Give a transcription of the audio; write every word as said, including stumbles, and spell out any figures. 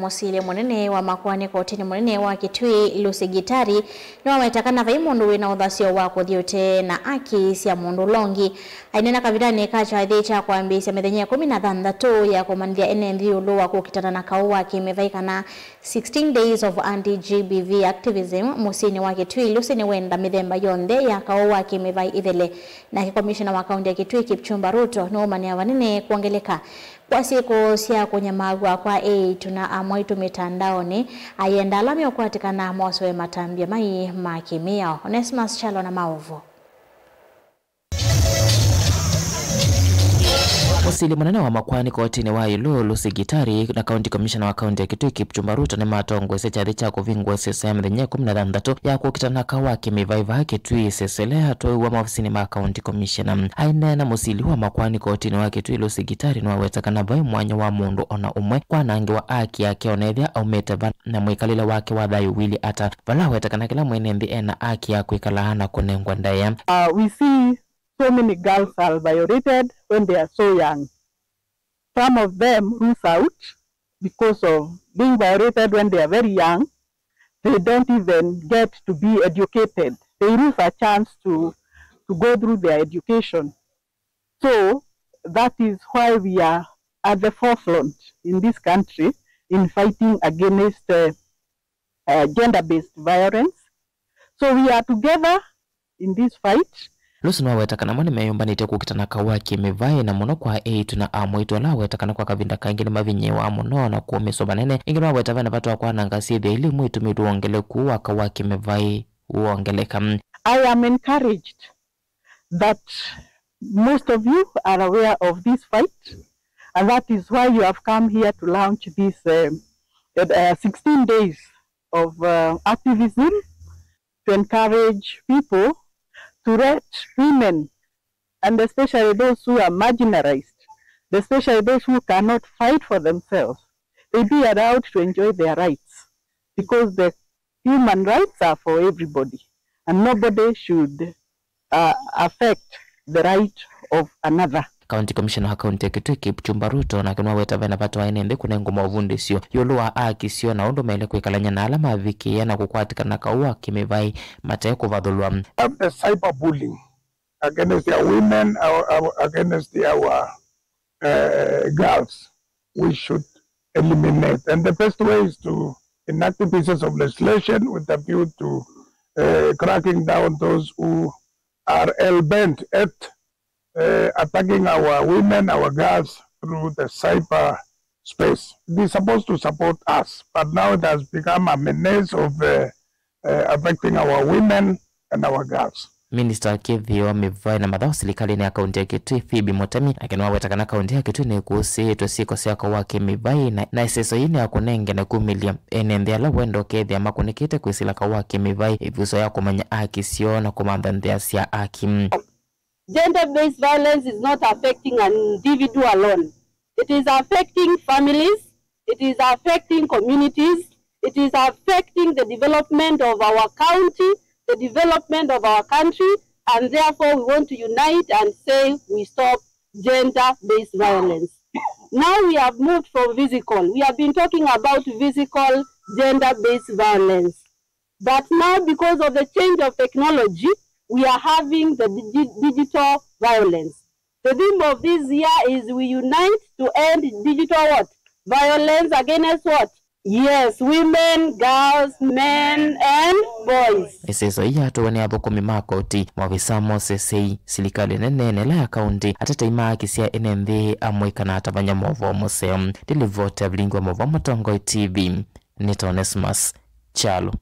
Mũsili mũnene wa makoani kotinĩ mũnene wa Kitui, Lucy Gitari, nĩwaweta kana vai mũndũ wĩ na ũthasyo wa kũthi ũtee na aki sya mũndũ ũla ũngĩ. Aineena kavindanĩ ka kyathĩ kya kwambĩĩsya mĩthenya ĩkũmi na thanthatũ ya kũmanyĩthya ene nthĩ ĩũlũ wa kũkitana na kaũ wa kĩmĩvai kana sixteen Days of Anti-G B V Activism mũsyĩnĩ wa Kitui, Lucy nĩwenda mĩthemba yonthe ya kaũ wa kĩmĩvai ĩthele. Nake komishona wa kaunti ya Kitui, Kipchumba Ruto, nĩwaumanĩa vanene kwongeleka kwa syĩko sya kũnyamaaw'a kwa eĩtu na amwaitũ mĩtandaonĩ, ayenda ala meũkwatĩkana mosoe matambya mai ma kĩmĩao. Onesmus Kyalo na maũvoo. Mũsili mũnene wa makoani kotinĩ wa ĩũlũ, Lucy Gitari, na County Commissioner wa kaunti ya Kitui, Kipchumba Ruto, nĩmatongoesye kyathĩ kya kũvingũa sisya ya mĩthenya ĩkũmi na thanthatũ ya kũkitana na kaũ wa kĩmĩvai vaa Kitui, sisya ĩla yatwaiwa maovisinĩ ma County Commissioner. Aineena mũsili wa makoani kotinĩ wa Kitui, Lucy Gitari, nĩwaweta kana vai mwanya wa mũndũ o na ũmwe kwanangĩwa aki yake o na ethĩwa aumĩte va na mwĩkalĩle wake wa thayũ ũilyĩ ata, vala awetekana kĩla mwene nthĩ ena aki ya kwĩkala na kũnengwa ndaĩa. Uh, we see so many girls are violated when they are so young. Some of them lose out because of being violated when they are very young. They don't even get to be educated. They lose a chance to, to go through their education. So that is why we are at the forefront in this country in fighting against, uh, uh, gender-based violence. So we are together in this fight. Lucy nĩwaweta kana mo nĩmeyũmbanĩtye kũkitana na kaũ wa kĩmĩvai, na mũno kwa eĩtu na amwaitũ ala aweta kana kwa kavinda kaingĩ nĩmavinyĩĩawa mũno na kũũmĩswa vanene. Ĩngĩ nĩwaweta vena vata wa kwananga syĩthĩa ila imwe itũmĩtwe wongeleku wa kaũ wa kĩmĩvai wongeleka. I am encouraged that most of you are aware of this fight, and that is why you have come here to launch this, um, uh, sixteen days of, uh, activism to encourage people to let women, and especially those who are marginalized, especially those who cannot fight for themselves, they be allowed to enjoy their rights, because the human rights are for everybody, and nobody should, uh, affect the right of another. County Commissioner wa kaunti ya Kitui, Kipchumba Ruto, nake nĩwaweta vena vata wa ene nthĩ kũnengwa maũvundĩsyo ĩũlũ wa aki syoo na ũndũ maĩle kwĩkalany'a na ala mavikĩĩa na kũkwatĩkana na kaũ wa kĩmĩvai mate kũvathũlwa. Have the cyberbullying against their women, our, our, against our, uh, girls. We should eliminate. And the best way is to enact pieces of legislation with a view to, uh, cracking down those who are hell-bent at, uh, attacking our women, our girls through the cyber space. It is supposed to support us, but now it has become a menace of, uh, uh, affecting our women and our girls. Minista wa kĩthĩo, mĩvaĩ na mathaũ silikalĩnĩ ya kaunti ya Kitui, Phoebe Mũtemi, nake nĩwaweta kana kaunti ya Kitui nĩkũsĩĩtwe syĩko sya kaũ wa kĩmĩvaĩ, na, na ĩseso yĩĩ nĩ ya kũnengane kumĩlya ene nthĩ ala wenda ũkethĩa makũnĩkĩte kwĩsĩla kaũ wa kĩmĩvaĩ ĩvuso ya kũmanya aki syoo na kũmantha nzĩa sya aki. Gender-based violence is not affecting an individual alone. It is affecting families, it is affecting communities, it is affecting the development of our county, the development of our country, and therefore we want to unite and say we stop gender-based violence. Now we have moved from physical. We have been talking about physical gender-based violence. But now, because of the change of technology, we are having the digi-, digital violence. The theme of this year is we unite to end digital what? Violence against what? Yes, women, girls, men, and boys. Ĩseso yĩĩ yatũwe nĩ athũkũmi ma koti, maovisa ma ũsesei, silikalĩ nene, na ĩla ya kaunti, atetei ma aki sya ene nthĩ, amũika na atavany'a maũvoo mũseo. Ndilivoti ya vilingi wa maũvoo Mũtongoi T V, nĩ ta Onesmus Kyalo.